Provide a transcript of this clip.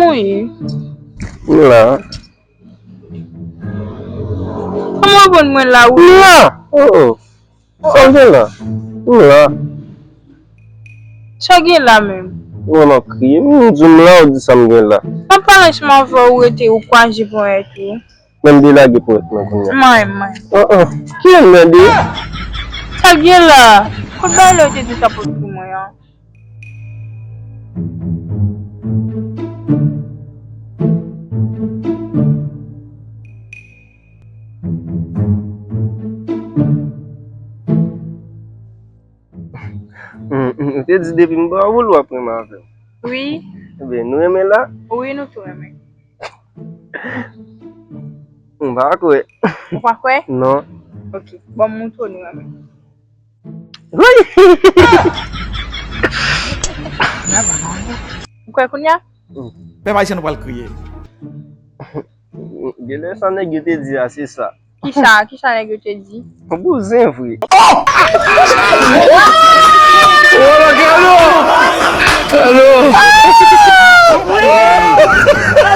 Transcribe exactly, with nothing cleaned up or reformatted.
Wi. M la. Kòman w konn mwen la, wi? M la. Oh, oh. Sa w gen la? M la. Sa w gen la menm? Ou wè m ap kriye. M di w m la, ou di sa m gen la. M ap pale ansanm avè w, ou rete, ou kwaze ponyèt ou. Men m delage ponyèt mwen kounye a. Mwen, mwen. Oh, oh. Ki mède? Sa l gen la? Kot bagay la ou te di sa pot pou mwen an? Ou te di depi m ba ou l w ap renmen avè m. Wi. Ebyen, nou renmen la? Wi, nou tou renmen. M pa kwè. Ou pa kwè? Non. Ok. Bon, m montre w nou renmen. Ou kwè kounye a? Pèp ayisyen nou pral kriye. Genlè sa nèg yo te di a, se sa. Kisa, kisa nèg yo te di? Bouzen vre.